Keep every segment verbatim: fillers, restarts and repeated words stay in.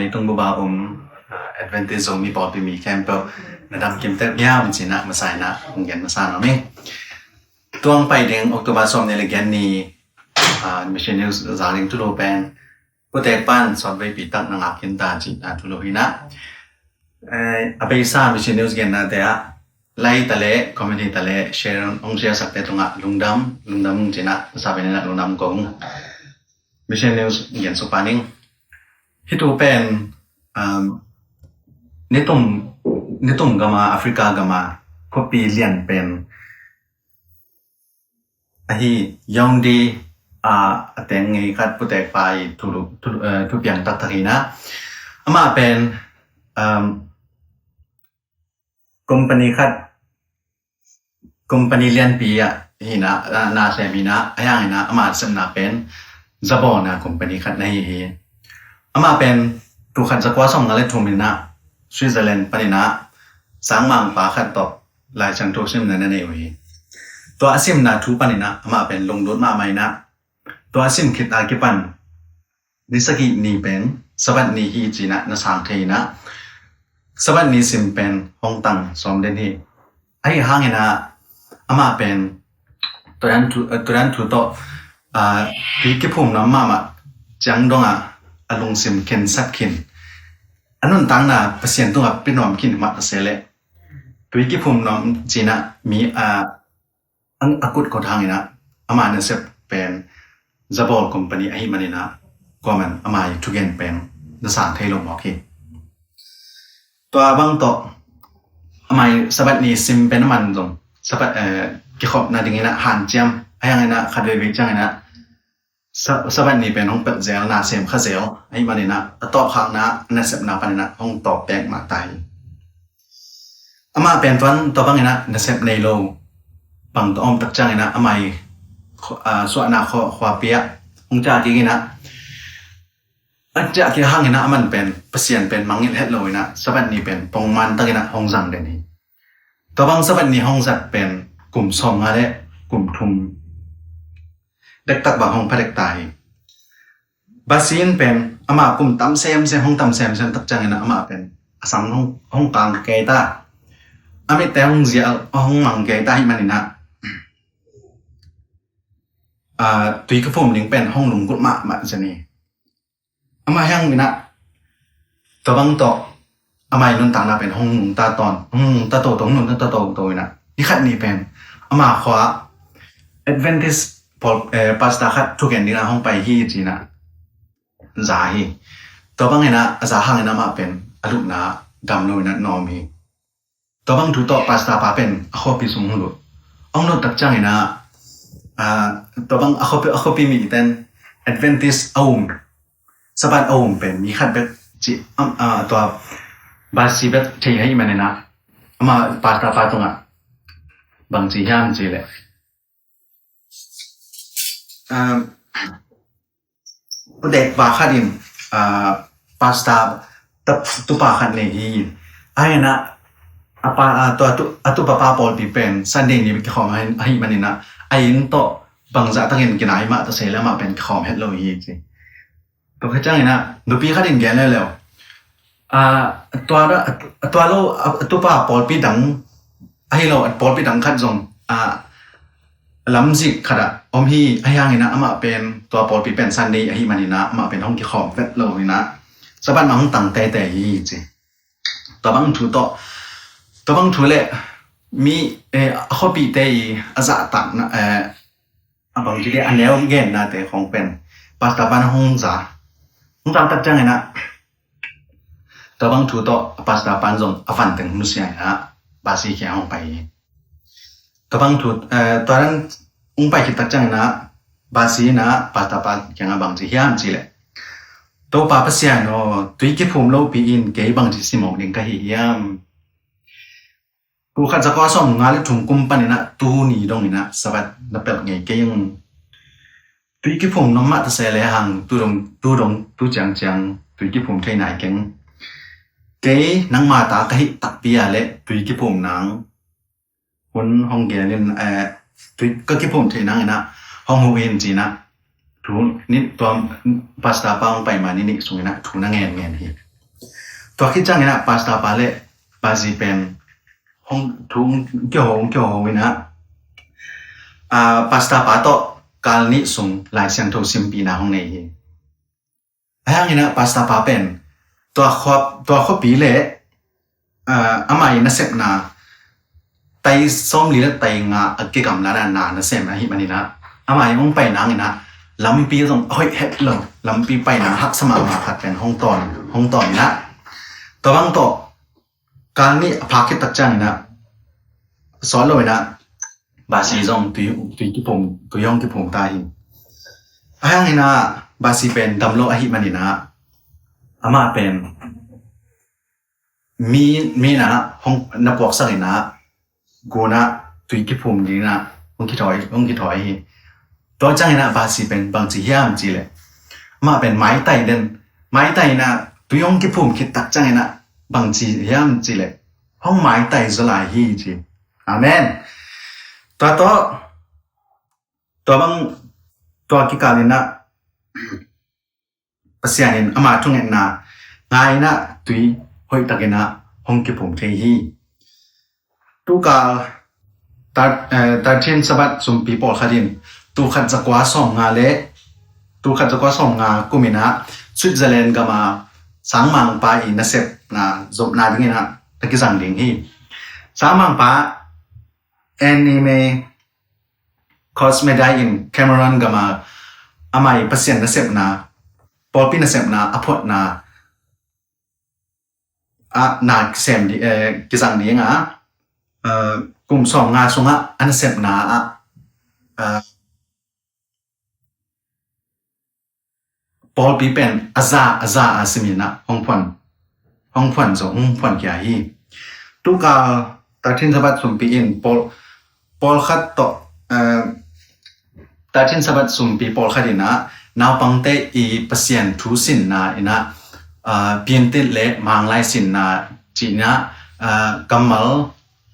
Leitung bup a om, ah, Adventist Zomi pawlpi mi khempeuh na dam kim teh hiam ci-in ah masa in ah hong gen masa nuam ing. Tua hong pai ding October sawmnih le giat ni, ah, Mission News za ding thulu pen Pu Teek pan sawtveipi tak na ngak khin ta cih na thulu hi in ah. Eh, a beisa Mission News gennate ah like ta le, comment hi ta le, share, hong share sakte tungah lungdam, lungdam ci-in ah, sa pen in ah lungdam kong. Mission News gen suk pah ning. Hih tu pen, um, nitum, nitum gam a, Africa gam a khuapi lian pen ahi Yaoundé a, a teng ngei khat Pu Teek pa i thu, thu, eh, thupiang taktak hi in ah. Amah pen, um, company khat, company lianpi ah hi in ah, na, nasem hi in ah, ahi hangin ah ama nasepna pen zabawlna company khat na hi hi. Amah pen tul khat za kua sawmnga le thum in ah Switzerland panin ah sangmangpa khat tawh Lai Siangtho simna na nei uh hi. Tua a simna thu panin ah amah pen lunglut mahmah in ah, tua a sim khit a kipan ni sagih ni pen Sabbath ni hi ci-in ah na sang thei in ah, Sabbath ni sim pen hong tang sawm den hi. Ahi hangin ah amah pen tua dan thu, tua dan thu tawh, ah, tui kiphum nuam mahmah ciang dongah a lungsim khensat khin, a nuntakna Pasian tungah pia nuam khin mah ta se leh, tui kiphum nuam ci-in ah mi, ah, a kut khot hangin ah ama nasep pen zabawl company ahih manin ah kuaman ama i thugen pen na sang thei lo mawk hi. Tua bang tawh ama i Sabbath ni sim pen aman zong Sabbath, eh, kikhop nadingin ah hanciam, ahi hangin ah khat veivei ciangin ah Sa-, Sabbath ni pen hong pelh zel, nasem kha zel ahih manin ah a tawpkhakna, a nasepna panin ah hong tawp pek mah ta hi. Amah pen tuan tua bangin ah nasep nei lo bang tawh om tak ciangin ah ama i kho-, ah, suahna kho-, khuapi ah hong ciah kik in ah, a ciah kik hangin ah aman pen Pasian pen mangngilh het lo in ah Sabbath ni pen pongman takin ah hong zang den hi. Tua bang Sabbath ni hong zat pen kum sawmnga le kum thum dektak bang hong pha dek ta hi. Bassie in pen ama kum tam semsem, hong tam semsem tak ciangin ah amah pen a sang hong, hong kang kei ta. A mitte hong zial, hong mang kei ta ahih manin ah, ah, tui kiphum ding pen hong lunggulh mahmah zen hi. Amah hangin ah tua bang tawh ama i nuntakna pen hong nungta tawn, hong nungta toto, hong nungta toto in ah, ni khat ni pen ama khua Adventist pawl, eh, pastor khat thugen dingin ah hong pai hi ci-in ah za hi. Tua bangin ah a za hangin ah amah pen a lupna dam lo in ah na om hi. Tua bang thu tawh pastor pa pen a khuapi sung hong lut. Hong lut tak ciangin ah, ah, tua bang a khuapi, a khuapi miten Adventist a um, Sabbath a um pen mi khat bek ci, am, ah, tua Bassie bek thei ahih manin ah ama pastor pa tungah bang ci hiam cih leh, ah, Pu Teek pa khat in, ah, pastor ta-, tupa khat nei hi. Ahi in ah a pa, ah, tua tu-, a tupa pa pawlpi pen Sunday ni kikhawm ahi, ahih manin ah a inn tawh bangzah takin kinai mah ta se leh amah pen kikhawm het lo hi ci. Tua khit ciangin ah nupi khat in gen leuleu. Ah, tua da, tua lo, ah, tupa pawlpi dang, ahi lo, ah, pawlpi dang khat zong, ah, lamzik khat ah om hi, ahi hangin ah amah pen, tua pawlpi pen Sunday ahih manin ah amah pen hong kikhawm vet lo in ah Sabbath mah hong tang teitei hi ci. Tua bang thu tawh, tua bang thu le mi, eh, a khuapite i a zahtakna, eh, a bang ci dia, a neu gennate khong pen pastor pan hong za. Hong za tak ciangin ah tua bang thu tawh a pastor pan zong a van teng nusia in ah Bassie kiang hong pai hi. Tua bang thu, eh, tua dan hong pai khit tak ciangin ah Bassie in ah pastor pa kiangah bang ci hiam cih leh, Topa Pasian aw, tui kiphum lopi in kei bang ci simawk ding ka hi hiam? Tul khat za kua sawmnga le thum kum panin ah tuni dongin ah Sabbath na pelh ngei kei ung. Tui kiphum nuam mah ta se lehang tu dong, tu dong, tu ciangciang tui kiphum thei nai keng. Kei nangma ta ka hih takpi a leh tui kiphum nang hun hong gen in, eh, tui ka kiphum theih nangin ah hong huh in ci-in ah thu ni, tua pastor pa hong pai ma ni nih sungin ah thu na ngen ngen hi. Tua khit ciangin ah pastor pa le Bazi pen hong thu kiho hong kiho in ah, ah, pastor pa tawh kal nih sung Lai Siangtho simpihna hong nei hi. Ahi hangin ah pastor pa pen tua khua, tua khuapi le, ah, amah i nasepna tai sawmli le tai nga a kigamla na na nasem ahih manin ah amah i hong pai nangin ah lampi zong a hoih het lo, lampi paina haksa mahmah khat pen hong tawn, hong tawn in ah tua bang tawh kal nih a phak khit tak ciangin ah sawt lo in ah Bazi zong tui, tui kiphum, tui hong kiphum ta hi. Ahi hangin ah Bazi pen dam lo ahih manin ah amah pen mi, mi in ah hong na puaksak in ah gun ah tui kiphum ding in ah hong kithawi, hong kithawi hi. Tua ciangin ah Bazi pen bangci hiam ci leh, amah pen maitai den, maitai in ah tui hong kiphum khit tak ciangin ah bangci hiam ci leh hong maitai zaw lai hi ci. Amen. Tua tawh, tua bang, tua kikal in ah Pasian in ama thungetna ngai in ah tui hoih takin ah hong kiphum thei hi. Tukal tar-, eh, thirteen Sabbath sumpi pawlkhat in tul khat zakua sawmnga le tul khat zakua sawmnga kum in ah Switzerland gam a sangmangpa i nasepna zopna dingin ah a kizang ding hi. Sangmangpa Anime Cosmedai in Cameroon gam a ama i Pasian nasepna, pawlpi nasepna a photna ah na kisem di, eh, kizang ding a, eh, kum sawmnga sungah a nasepna ah, eh, pawlpi pen a za, a za a simin ah hong phuan, hong phuan zo, hong phuan kia hi. Tukal thirteen Sabbath sumpi in pawl, pawlkhat tawh, eh, thirteen Sabbath sumpi pawlkhat in ah naupangte i Pasian thu sinna in ah, ah, piantit le manglai sinna ci in ah, ah, kammal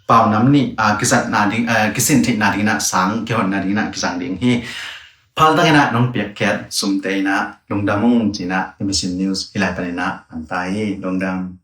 paunam nih, ah, kizatna ding, ah, kisin theihna ding in ah sang kihonna ding in ah kizang ding hi. Phaltak in ah nong piakkhiat sumte in ah lungdam ung ci in ah i Mission News hi lai pan in ah an ta hi. Lungdam.